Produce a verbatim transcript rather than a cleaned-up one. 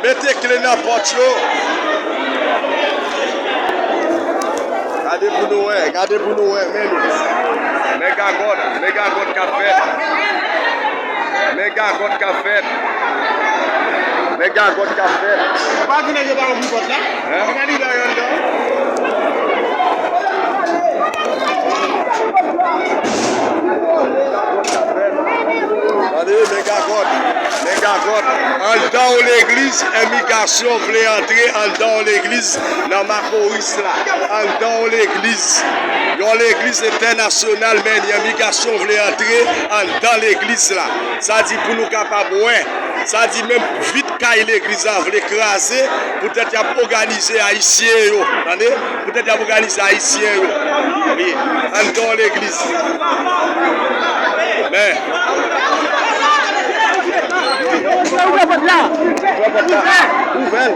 Mete kle nan pòt yo. Gade pou nou wè, gade pou nou wè, men nou. Men gagòt, men gagòt k ap fèt. Men gagòt k ap fèt. Men gagòt k ap fèt. Pa di nèg yo pa ouvri pòt la. Hein? Gade li la anndan. Tande, men gagòt, men gagòt. Anndan yon legliz, imigrasyon vle antre anndan yon legliz nan Makoris la. Anndan yon legliz. Yon legliz entènasyonal, men imigrasyon vle antre anndan legliz la. Sa di pou nou kapab wè. Sa di menm vit kay legliz la vle kraze, poutèt y ap òganize Ayisyen yo. Tande? Poutèt y ap òganize Ayisyen yo. Wi. Anndan yon legliz. Men. Ouvè pòt la. Ouvè pòt la. Ouvè l.